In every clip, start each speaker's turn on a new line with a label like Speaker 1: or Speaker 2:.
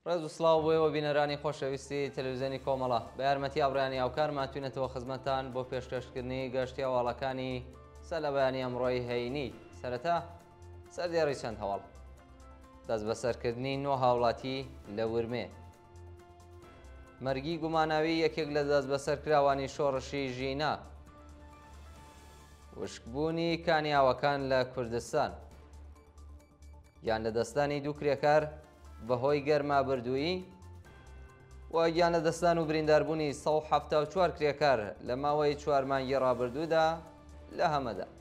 Speaker 1: ڕێز و سڵاو بۆ ئێوە بینەرانی خۆشەویستی تەلەڤیزیۆنی کۆمەڵە. بە یارمەتی هاوڕێیانی هاوکارمان توینەتەوە خزمەتتان بۆ پێشکەشکردنی گەشتی هەواڵەکانی سەر لە بەیانی ئەمڕۆی هەینی. سەرەتا سەردێڕی چەند هەواڵ. دەستبەسەرکردنی نۆ هاوڵاتی لە ورمێ. مەرگی گوماناوی یەکێک لە دەستبەسەرکراوانی شۆڕشی ژینا. وشکبوونی کانیاوەکان لە کوردستان. گیانلەدەستدانی دوو کرێکار بەهۆی گەرمابردوویی و گیانلەدەستدان و برینداربوونی 174 کرێکار لە ماوەی چوار مانگی ڕابردوودا لە هەمەدان.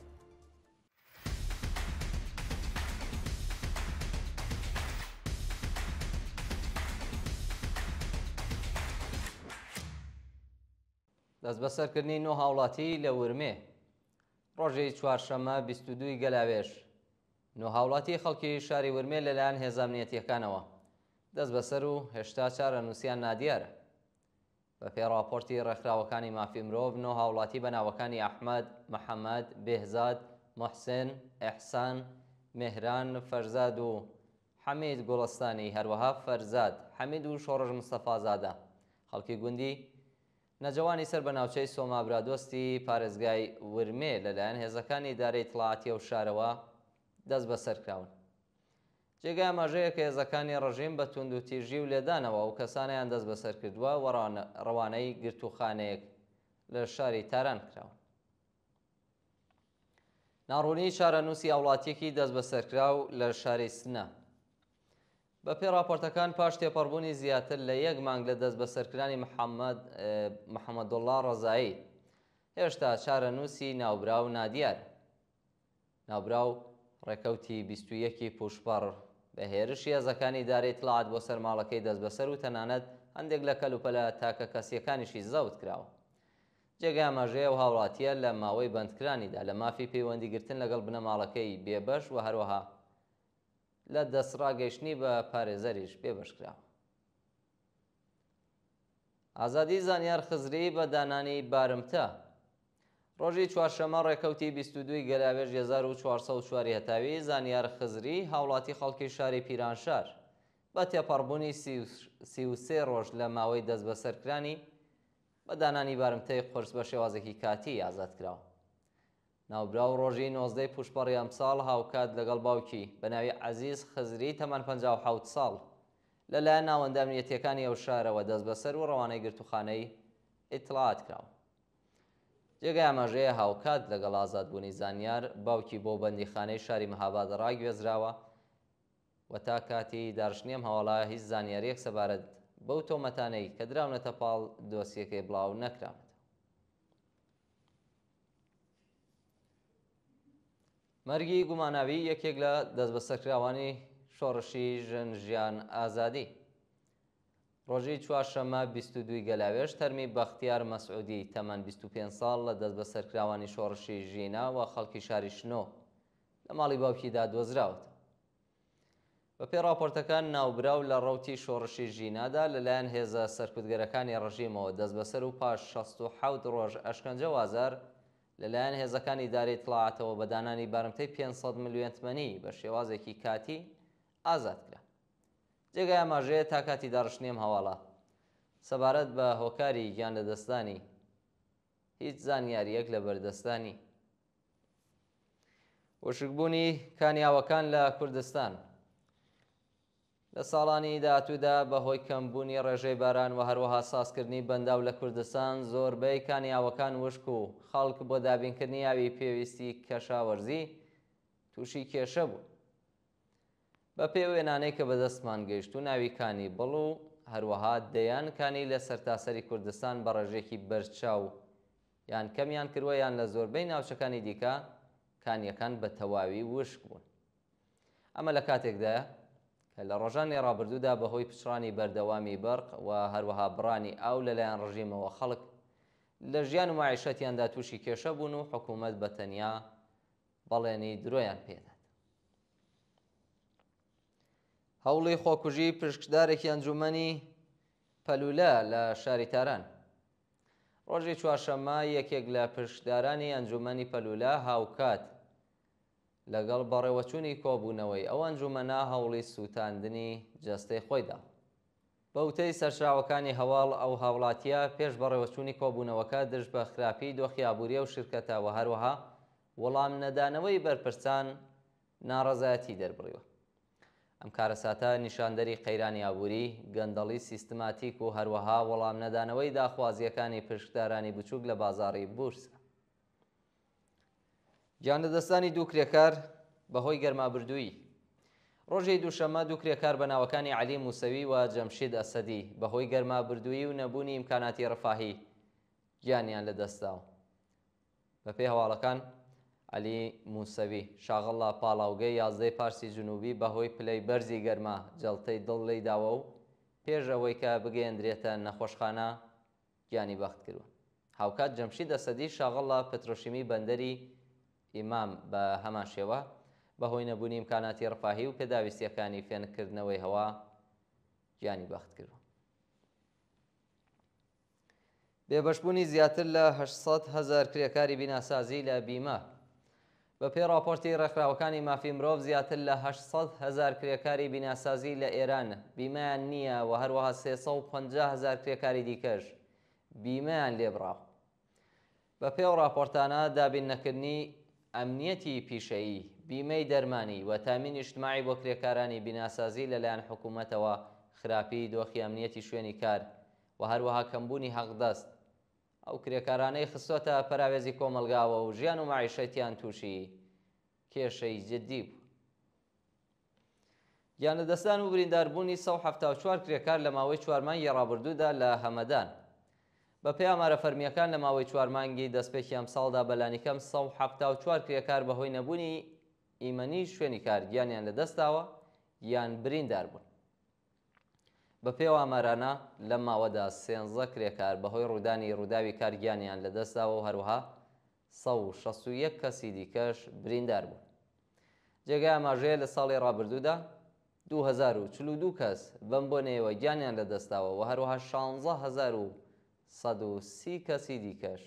Speaker 1: دەستبەسەرکردنی نۆ هاوڵاتی لە ورمێ ڕۆژی چوارشەممە 22 ی گەلاوێژ نۆ هاوڵاتی خەڵکی شاری ورمێ لەلایەن هێزە ئەمنیەتییەکانەوە دەستبەسەر و هێشتا چارەنووسیان نادیارە. بەپێی ڕاپۆرتی ڕێکخراوەکانی مافی مرۆڤ نۆ هاوڵاتی بە ناوەکانی ئەحمەد، محەمەد، بێهزاد، موحسێن، ئێحسان، مێهران، فەرزاد و حەمید گوڵستانی هەروەها فەرزاد حەمید و شۆڕش مستەفازادە خەڵکی گوندی نەجەوانی سەر بە ناوچەی سۆما برادۆستی پارێزگای ورمێ لەلایەن هێزەکانی ئیدارەی ئیتڵاعاتی ئەو شارەوە دەستبەسەرکراون. جێگای ئاماژەیە کە هێزەکانی ڕژیم بە توندوتیژی و لێدانەوە ئەو کەسانەیان دەستبەسەر کردووە و ڕەوانەی گرتووخانەیەک لە شاری تاران کراون. ناڕوونیی چارەنووسی هاوڵاتییەکی دەستبەسەرکراو لە شاری سنە. بەپێی ڕاپۆرتەکان پاش تێپەڕبوونی زیاتر لە یەک مانگ لە دەستبەسەرکرانی محەممەد محەممەدوڵڵا ڕەزایی، هێشتا چارەنووسی ناوبراو نادیارە. ناوبراو ڕێکەوتی 21 ی پووشپەڕ بە هێرشی هێزەکانی ئیدارەی ئیتڵاعات بۆ سەر ماڵەکەی دەستبەسەر و تەنانەت هەندێک لە کەلوپەلە تاکەکەسییەکانیشی زەوت کراوە. جێگای ئاماژەیە ئەو هاوڵاتییە لە ماوەی بەندکرانیدا لە مافی پەیوەندیگرتن لەگەڵ بنەماڵەکەی بێبەش و هەروەها لە دەستڕاگەیشتنی بە پارێزەریش بێبەش کراوە. ئازادی زانیار خزری بە دانانی بارمتە ڕۆژی چوارشەممە ڕێکەوتی 22 ی گەلاوێژ 1404 ی هەتاوی زانیار خزری هاوڵاتی خەڵکی شاری پیرانشار بە تێپەڕبوونی 33 ڕۆژ لە ماوەی دەستبەسەرکرانی بە دانانی بارمتەی قورس بە شێوازێکی کاتی ئازاد کراوە. ناوبراو ڕۆژی 19 ی پووشپەڕی ئەمساڵ هاوکات لەگەڵ باوکی بە ناوی عەزیز خزری تەمەن 57 ساڵ لە لایەن ناوەندە ئەمنیەتییەکانی ئەو شارەوە دەستبەسەر و ڕەوانەی گرتووخانەی ئیتڵاعات کراون. جێگای ئاماژەیە هاوکات لەگەڵ ئازادبوونی زانیار، باوکی بۆ بەندیخانەی شاری مەهاباد ڕاگوێزراوە و تا کاتی دارشتنی ئەم هەواڵە هیچ زانیارییەک سەبارەت بەو تۆمەتانەی کە دراونەتە پاڵ دۆسیەکەی بڵاو نەکراونەتەوە. مەرگی گوماناوی یەکێک لە دەستبەسەرکراوانی شۆڕشی ژن ژیان ئازادی ڕۆژی چوارشەممە 22 گەلاوێژ تەرمی بەختیار مەسعودی تەمەن 25 ساڵ لە دەستبەسەرکراوانی شۆڕشی ژینا و خەڵکی شاری شنۆ لە ماڵی باوکیدا دۆزراوەتەوە. بەپێی ڕاپۆرتەکان، ناوبراو لە ڕەوتی شۆڕشی ژینادا لەلایەن هێزە سەرکوتگەرەکانی ڕژیمەوە دەستبەسەر و پاش 67 ڕۆژ ئەشکەنجە و ئازار لەلایەن هێزەکانی ئیدارەی ئیتڵاعاتەوە بە دانانی بارمتەی 500 ملیۆن تمەنی بە شێوازێکی کاتی ئازاد کرا. جێگای ئاماژەیە تا کاتی داڕشتنی ئەم هەواڵە سەبارەت بە هۆکاری گیانلەدەستدانی هیچ زانیارییەک لەبەردەستدا نی. وشکبوونی کانیاوەکان لە کوردستان لە ساڵانی داهاتوودا بەهۆی کەمبوونی ڕێژەی باران و هەروەها سازکردنی بەنداو لە کوردستان زۆربەی کانیاوەکان وشک و خەڵک بۆ دابینکردنی ئاوی پێویستی کەشاوەرزی تووشی کێشە بوون. بەپێی وێنانەی کە بەدەستمان گەیشتوون ئاوی کانی بڵ و هەروەها دەیان کانی لە سەرتاسەری کوردستان بە ڕێژەیەکی بەرچاو یان کەمیان کردووە یان لە زۆربەی ناوچەکانی دیکە کانییەکان بە تەواوی وشک بوون. ئەمە لە کاتێکدایە کە لە ڕۆژانی ڕابردوودا بەهۆی پچڕانی بەردەوامی بەرق و هەروەها بڕانی ئاو لەلایەن ڕژیمەوە خەڵک لە ژیان و مەعیشەتیاندا تووشی کێشە بوون و حکوومەت بە تەنیا بەڵێنی درۆیان پێدات. هەوڵی خۆکوژی پشکدارێکی ئەنجوومەنی پەلولە لە شاری تاران. ڕۆژی چوارشەممە یەکێک لە پشکدارانی ئەنجوومەنی پەلولە هاوکات لەگەڵ بەڕێوەچوونی کۆبوونەوەی ئەو ئەنجوومەنە هەوڵی سووتاندنی جەستەی خۆی دا. بە وتەی سەرچاوەکانی هەواڵ، ئەو هاوڵاتییە پێش بەڕێوەچوونی کۆبوونەوەکە دژ بە خراپیی دۆخی ئابووری ئەو شیرکەتە و هەروەها وەڵام نەدانەوەی بەرپرسان ناڕەزایەتی دەربڕیوە. ئەم کارەساتە نیشاندەری قەیرانی ئابووری، گەندەڵی سیستماتیک و هەروەها وەڵام نەدانەوەی داخوازییەکانی پشکدارانی بچووک لە بازاڕی بورسە. گیانلەدەستدانی دوو کرێکار بەهۆی گەرمابردوویی. ڕۆژی دووشەممە دوو کرێکار بە ناوەکانی عەلی موسەوی و جەمشید ئەسەدی بەهۆی گەرمابردوویی و نەبوونی ئیمکاناتی ڕفاهی گیانیان لەدەستداوە. بەپێی هەواڵەکان عەلی موسەوی شاغڵ لە پاڵاوگەی یازدەی پارسی جنوبی بەهۆی پلەی بەرزی گەرما جەڵتەی دڵ لێیداوە و پێش ئەوەی کە بگەیەندرێتە نەخۆشخانە گیانی بەخت کردووە. هاوکات جەمشید ئەسەدی شاغڵ لە پترۆشیمی بەندەری ئیمام بە هەمان شێوە بەهۆی نەبوونی ئیمکاناتی ڕفاهی و پێداویستییەکانی فێنککردنەوەی هەوا گیانی بەخت کردووە. بێبەشبوونی زیاتر لە 800 هەزار کرێکاری بیناسازی لە بیمە. بەپێی ڕاپۆرتی ڕێکخراوەکانی مافی مرۆڤ زیاتر لە 800 هەزار کرێکاری بیناسازی لە ئێران بیمەیان نییە و هەروەها 350 هەزار کرێکاری دیکەش بیمەیان لێبڕاوە. بەپێی ئەو ڕاپۆرتانە دابین نەکردنی ئەمنیەتی پیشەیی، بیمەی دەرمانی و تامین ئیجتماعی بۆ کرێکارانی بیناسازی لەلایەن حکوومەتەوە، خراپیی دۆخی ئەمنیەتی شوێنی کار و هەروەها کەمبوونی حەقدەست، ئەو کرێکارانەی خستۆتە پەراوێزی کۆمەڵگاوە و ژیان و مەعیشەتیان تووشی کێشەی جددی بووە. گیانلەدەستدان و برینداربوونی 174 کرێکار لە ماوەی چوار مانگی ڕابردوودا لە هەمەدان. بەپێی ئامارە فەرمییەکان لە ماوەی چوار مانگی دەستپێکی ئەمساڵدا بە لانیکەم 174 کرێکار بەهۆی نەبوونی ئیمەنی شوێنی کار گیانیان لەدەستداوە یان برینداربوون. بەپێی ئەو ئامارانە، لەم ماوەدا سێنزە کرێکار بەهۆی ڕوودانی ڕووداوی کار گیانیان لەدەستداوە و هەروەها 161 کەسی دیکەش بریندار بوون. جێگای ئاماژەیە لە ساڵی ڕابردوودا 2042 کەس بەم بۆنەیەوە گیانیان لەدەستداوە و هەروەها 16130 کەسی دیکەش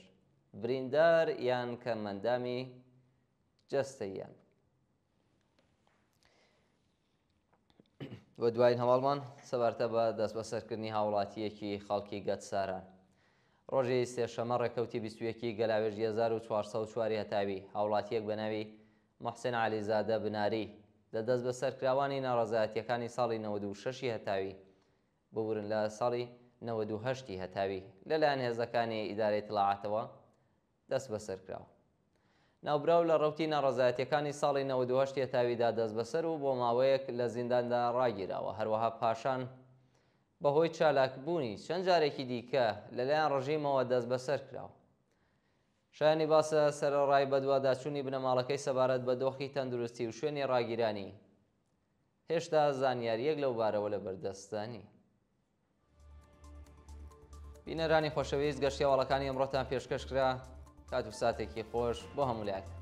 Speaker 1: بریندار یان کەمئەندامی جەستەییان بوون. و دوایین هەواڵمان سەبارتە بە دەستبەسەرکردنی هاوڵاتییەکی خەڵکی گەچساران. ڕۆژی سێشەمە ڕێکەوتی 21 گەلاوێژی 1404 هەتاوی هاوڵاتییەک بە ناوی محسن عەلیزادە بناری لە دەستبەسەرکراوانی ناڕەزایەتییەکانی ساڵی 96 هەتاوی ببورن لە ساڵی 98 هەتاوی لەلایەن هێزەکانی ئیدارەی ئیتڵاعاتەوە دەستبەسەرکراوە. ناوبراو لە ڕەوتی ناڕەزایەتییەکانی ساڵی 98 هەتاویدا دەستبەسەر و بۆ ماوەیەک لە زینداندا ڕاگیراوە، هەروەها پاشان بەهۆی چالاکبوونی چەند جارێکی دیکە لەلایەن ڕژیمەوە دەستبەسەر کراوە. شایانی باسە سەرەڕای بەدواداچوونی بنەماڵەکەی سەبارەت بە دۆخی تەندروستی و شوێنی ڕاگیرانی، هێشتا زانیارییەک لەو بارەوە لەبەردەستدا نییە. بینەرانی خۆشەویست گەشتی هەواڵەکانی ئەمڕۆتان پێشکەش کرا کات و ساتێکی خۆش بۆ هەموو لایەک.